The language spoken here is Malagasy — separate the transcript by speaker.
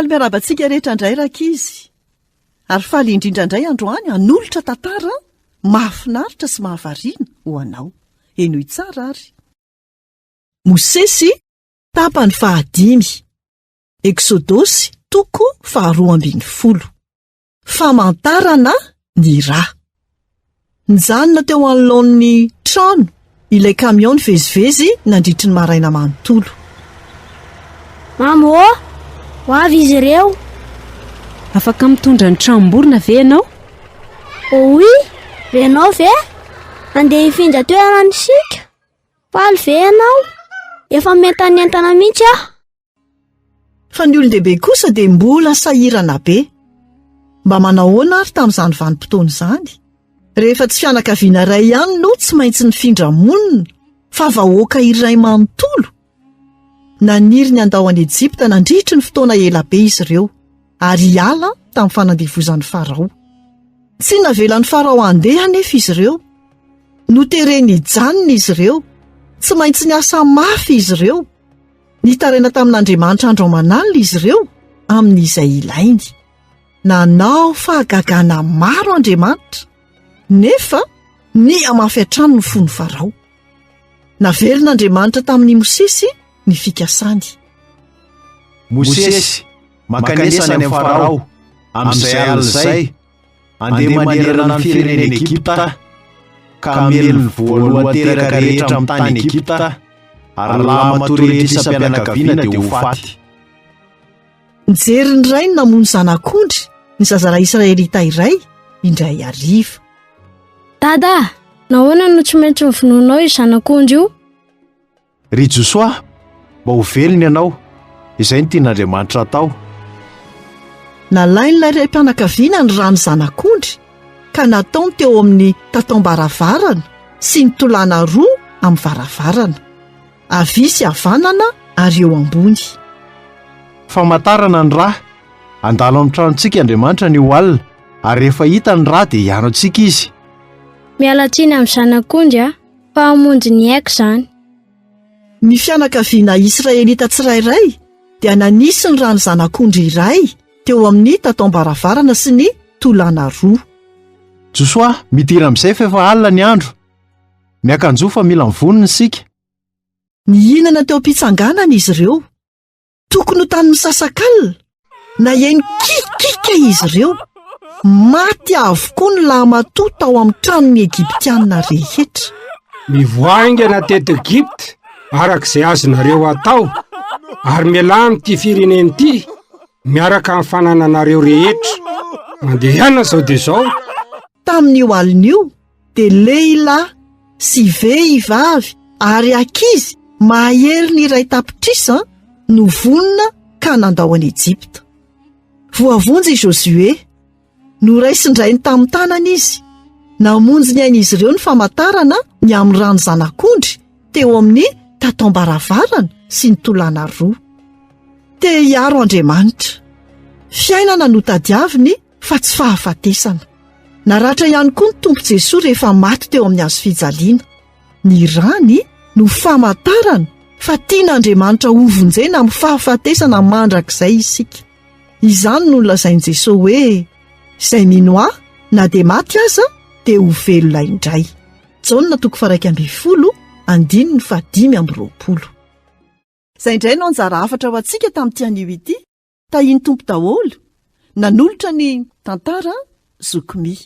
Speaker 1: Faly miarahaba antsika rehetra indray rankizy. Ary faly indrindra indray androany hanolotra tantara mahafinaritra sy mahavariana ho anao. Henoy tsara ary. Mosesy, tapany fahadimy. Eksodosy toko faharoa ambinifolo. Famantarana ny ra. Nijanona teo anoloan'ny trano ilay kamiao nivezivezy nandritry ny maraina manontolo.
Speaker 2: Mama ô! Ho avy izy ireo!
Speaker 3: Afaka mitondra ny tranom-borona ve ianao?
Speaker 2: Oh oui! Renao ve? Andeha hifindra toerana isika! Faly ve ianao? Efa mientanentana mihitsy aho!
Speaker 1: Fa ny olon-dehibe kosa dia mbola sahirana be. Mba manahoana ary tamin'izany vanim-potoana izany? Rehefa tsy fianakaviana iray ihany no tsy maintsy nifindra monina, fa vahoaka iray manontolo? Naniry ny handao an'i Ejipta nandritry ny fotoana ela be izy ireo, ary hiala tamin'ny fanandevozan'i Farao. Tsy navelan'i Farao handeha anefa izy ireo. Notereny hijanona izy ireo. Tsy maintsy niasa mafy izy ireo. Nitaraina tamin'Andriamanitra andro aman'alina izy ireo amin'izay ilainy. Nanao fahagagana maro Andriamanitra, nefa nihamafy hatrany ny fon'i Farao. Naverin'Andriamanitra tamin'i Mosesy ny fikasany.
Speaker 4: Mosesy, mankanesa any amin'i Farao, amin'izay alina izay, Andeha manerana ny firenena Egypta ka hamely ny voalohan-teraka rehetra amin'ny tany Egypta, ary lahimatoa rehetra isam-pianakaviana dia ho faty.
Speaker 1: Nijery ny rainy namono zanak'ondry ny zazalahy israelita iray, indray hariva.
Speaker 2: Dada, nahoana no tsy maintsy novonoinao io zanak'ondry io?
Speaker 4: Ry Josoa, mba ho velona ianao, izay no tian'Andriamanitra hatao.
Speaker 1: Nalain'ilay raim-pianakaviana ny ran'ny zanak'ondry ka nataony teo amin'ny tataom-baravarana sy ny tolàna roa amin'ny varavarana, havia sy havanana ary eo ambony.
Speaker 4: Famantarana ny ra. Handalo amin'ny tranontsika Andriamanitra anio alina, ary rehefa hita ny ra dia hiaro antsika Izy.
Speaker 2: Miala tsiny amin'ny zanak'ondry aho. Fa hamonjy ny aiko izany.
Speaker 1: Ny fianakaviana israelita tsirairay dia nanisy ny ran'ny zanak'ondry iray teo amin'ny tataom-baravarana sy ny tolàna roa.
Speaker 4: Josoa, midira amin'izay fa efa alina ny andro. Miakanjoa fa mila mivonona isika.
Speaker 1: Nihinana teo am-pitsanganana izy ireo. Tokony ho tany misasakalina, naheno kikiaka izy ireo. Maty avokoa ny lahimatoa tao amin'ny tranon'ny Egyptiana rehetra.
Speaker 5: Mivoaha haingana teto Egypta araka izay azonareo atao, ary mialà amin'ity firenena ity miaraka amin'ny fanananareo rehetra. Mandehana izao dia izao.
Speaker 1: Tamin'io alina io, dia lehilahy sy vehivavy ary ankizy mahery ny 1 tapitrisa no vonona ka nandao an'i Ejipta. Voavonjy i Josué. Noraisin-drainy tamin'ny tanana izy. Namonjy ny ain'izy ireo ny famantarana ny amin'ny rano zanak'ondry teo amin'ny tataom-baravarana sy ny tolàna roa. Te hiaro Andriamanitra. Fiainana no tadiaviny fa tsy fahafatesana. Naratra ihany koa ny Tompo Jesoa rehefa maty teo amin'ny hazo fijaliana. Ny rany no famantarana fa tian'Andriamanitra hovonjena amin'ny fahafatesana mandrakizay isika. Izany no nolazain'i Jesoa hoe, Izay mino Ahy, na dia maty aza, dia ho velona indray. Jaona toko faha-11, andininy faha-25. Izay indray no anjara hafatra ho antsika tamin'ity anio ity. Tahian'ny Tompo daholo. Nanolotra ny tantara Zoky Mi.